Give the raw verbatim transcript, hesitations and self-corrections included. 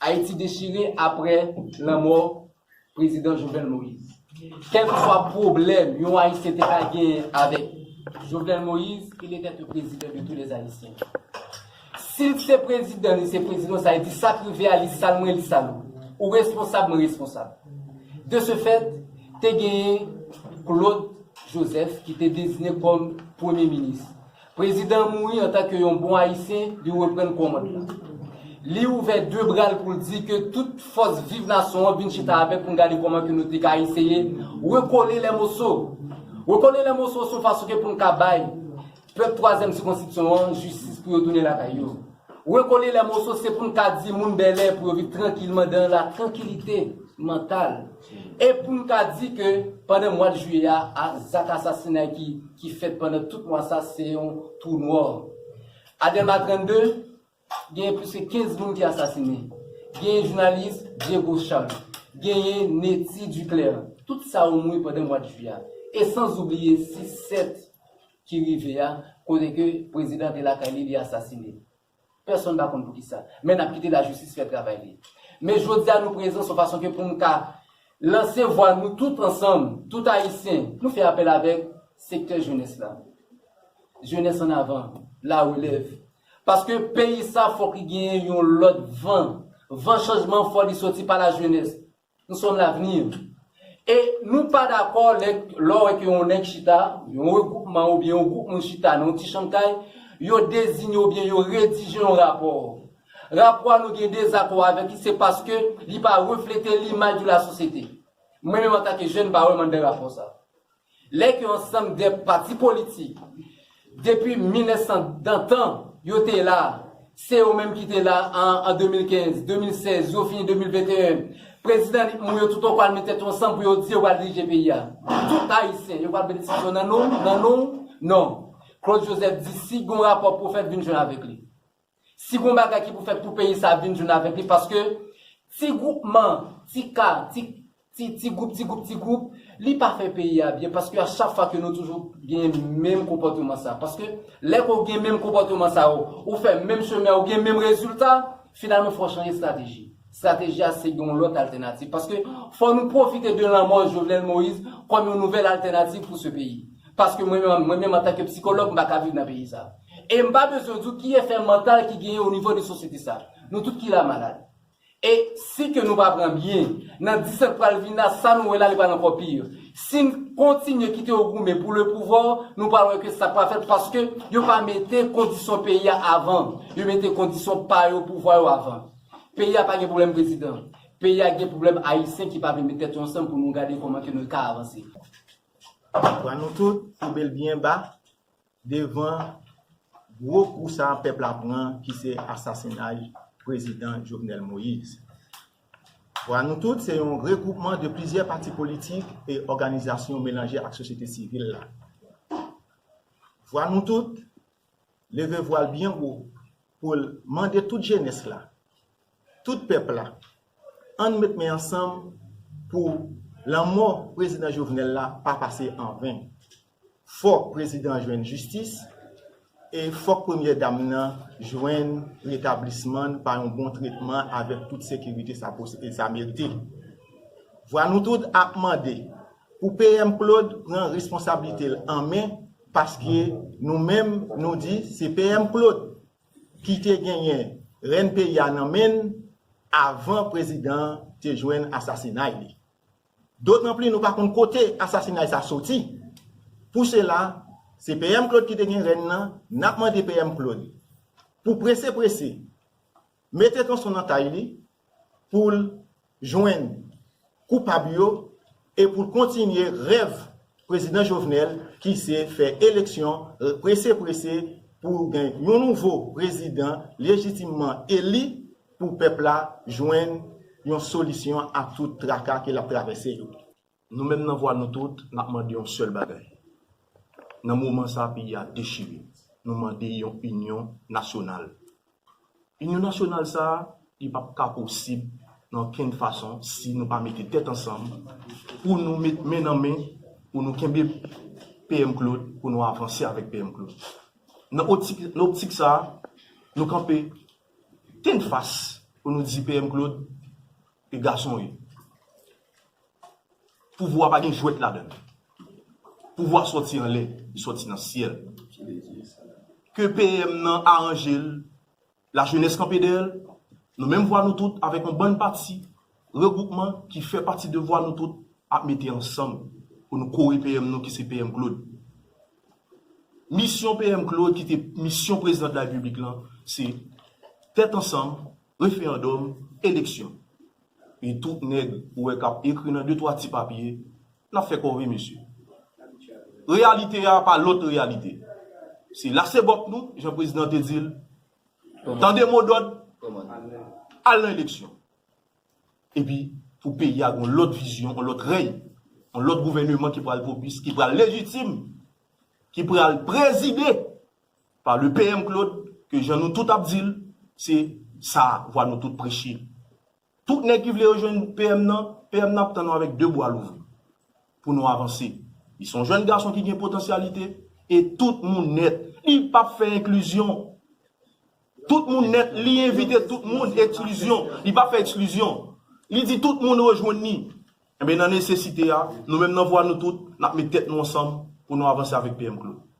Ayiti dechire apre lanmò prezidan Jovenel Moïse. Kèlkeswa pwoblèm yon Ayisyen te ka genyen avèk Jovenel Moïse, il était un président de tous les Haïtiens. Si l se prezidan, li se prezidan, sa vle di sa k rive a li, sa l mwen, li sa l ou. Ou responsab, mwen responsab. De ce fait, te genyen Claude Joseph ki te deziyen kòm premye minis. Prezidan an mouri antanke yon bon Ayisyen, li reprann kòmand la. Li ouvè de bra l pou l di ke tout fòs viv nasyon an vin chita avèk pou n gade kòman ke nou te ka eseye rekole lè moso. Rekole lè moso se yon fason ke pou n ka bay pèp twazyèm sikonstitisyon an jistis pou yo tounen lakay yo. Rekole lè moso se pou n ka di moun Bèlè pou yo viv trankilman dan la trankilite mantal. E pou n ka di ke pandan mwa de jiyè a, a zak asasinay ki, ki fèt pandan tout mwa sa, se yon twou nwa. A Dèlma trannde, genyen plis ke kenz moun ki asasinen. Genyen jounalis Diego Charles. Genyen Netty Duclair. Tout sa yo mouri pandan mwa de jiyè a. E san oubliye sis sèt ki rive a, kote ke prezidan te lakay li, li asasinen. Pèsonn pa konn poukisa. Men n ap kite lajistis fè travay li. Men jodi a nou prezan se yon fason ke pou n ka lanse vwa nou tout ansanm, tout Ayisyen, nou fè apèl avèk sektè jenès la. Jenès an avan, la relèv. Paske peyi sa fòk li genyen yon lòt van. Van chanjman fò li soti pa la jenès. Nous sommes l'avenir. E nou pa dakò lè, lè w wè ke yon nèg chita, yon regwoupman oubyen yon gwoup moun chita nan yon ti chanm kay, yo deziye oubyen yo redije yon rapò. Rapò a nou gen dezakò avèk li, se paske li pa reflete limaj de la sosyete. Mwen menm antanke jèn, m pa wè m anndan rapò sa. Lè ke ansanm de pati politik, depi mil nèf san dantan, yo te la, se yo menm ki te la an, an de mil kenz, de mil sèz, yo fini de mil venteyen. Prezidan Nick Mou yo tout yo pral met tèt yo ansanm pou yo di yo pral dirije peyi a. Tout Ayisyen, yo pral pran desizyon nan non, nan non, non. Claude Joseph di si gon rapò pou fèt, vin jwenn avèk li. Si gon bagay ki pou fèt pou peyi sa, vin jwenn avèk li, paske ti gwoupman, ti ka, ti, ti, ti gwoup, ti gwoup, ti gwoup, li pa fè peyi a byen, paske a chak fwa ke nou toujou gen menm konpòteman sa. Paske lè ke w gen menm konpòteman sa yo, ou fè menm chemen, ou gen menm rezilta, finalman fò w chanje estrateji. Estrateji a se gen yon lòt altènativ. Paske fò nou pwofite de lanmò Jovenel Moïse kòm yon nouvèl altènativ pou se peyi. Paske mwen menm, mwen menm antanke psikològ, m pa ka viv nan peyi sa. E m pa bezwen di w ki efè mantal ki genyen o nivo de sosyete sa. Nou tout ki la malad. E si ke nou pa pran byen, nan dis an k pral vin la, sa nou wè la, li pral ankò pi. Si n kontinye kite yo goumen pou le pouvwa, nou pral wè ke sa k pral fèt, paske yo pa mete kondisyon peyi a avan. Yo mete kondisyon pa yo, pouvwa yo avan. Peyi a pa gen pwoblèm prezidan. Peyi a gen pwoblèm ayisyen ki pa vle met tèt yo ansanm pou nou gade kòman ke nou ka avanse. Vwa nou tout koube l byen ba devan gwo kou sa pèp la pran ki se asasinay prezidan Jovenel Moïse. Vwa nou tout se yon regwoupman de plizyè pati politik e òganizasyon melanje ak sosyete sivil la. Vwa nou tout leve vwa l byen wo pou l mande tout jenès la, tout pèp la, ann met men ansanm pou lanmò prezidan Jovenel la pa pase an ven. Fòk prezidan an jwenn jistis e fòk premyè dam nan jwenn retablisman l pa yon bon tretman avèk tout sekirite sa pos-, sa merite. Vwa nou tout ap mande pou P M Claude pran responsablite l an men, paske nou menm nou di se P M Claude ki te genyen rèn peyi a nan men l avan prezidan an te jwenn asasinay li. Dotanplis nou pa konn kote asasinay sa soti. Pou sela, se P M Claude ki te gen rèn nan, n ap mande P M Claude pou prese prese mete tronson nan tay li pou l jwenn koupab yo e pou l kontinye rèv prezidan Jovenel ki se fè eleksyon prese prese pou gen yon nouvo prezidan lejitimman eli pou pèp la jwenn yon solisyon a tout traka ke l ap travèse yo. Nou menm nan vwa nou tout, n ap mande yon sèl bagay. Nan moman sa a, peyi a dechire. Nou mande yon inyon nasyonal. Inyon nasyonal sa a, li p ap ka posib nan okenn fason si nou pa mete tèt ansanm pou nou met men nan men, pou nou kenbe P M Claude, pou nou avanse avèk P M Claude. Nan optik, nan optik sa a, nou kanpe tennfas pou nou di P M Claude, ke gason ye. Pouvwa pa gen jwèt ladan l. Pouvwa sòti anlè, li sòti nan syèl. Ke P M nan aranje l, lajenès kanpe dèyè l, nou menm Vwa Nou Tout avèk yon bann pati, regwoupman ki fè pati de Vwa Nou Tout ap mete ansanm pou nou kore P M nou ki se P M Claude. Misyon P M Claude ki te misyon prezidan de la repiblik lan, se tèt ansanm, referandòm, eleksyon. E tout nèg ou wè k ap ekri nan de twa ti papye, n ap fè kòve mesye. Reyalite a pa lòt reyalite. Se lase bòk nou, jan prezidan te di l, tande modòd, al nan eleksyon. Epi pou peyi a gen yon lòt vizyon, yon lòt rèy, yon lòt gouvèneman ki pral pwopis, ki pral lejitim, ki pral prezide pa le P M Claude, ke jan nou tout ap di l, se sa Vwa Nou Tout preche. Tout nèg ki vle rejwenn P M nan, P M nan ap tann nou avèk de bwa louvri pou nou avanse. Li se yon jèn gason ki gen potansyalite e tout moun nèt. Li p ap fè enklizyon. Tout moun nèt, li envite tout moun, eksklizyon. Li p ap fè eksklizyon. Li di tout moun rejwenn li. Enben, nan nesesite a, nou menm nan Vwa Nou Tout, n ap met tèt nou ansanm pou nou avanse avèk P M Claude.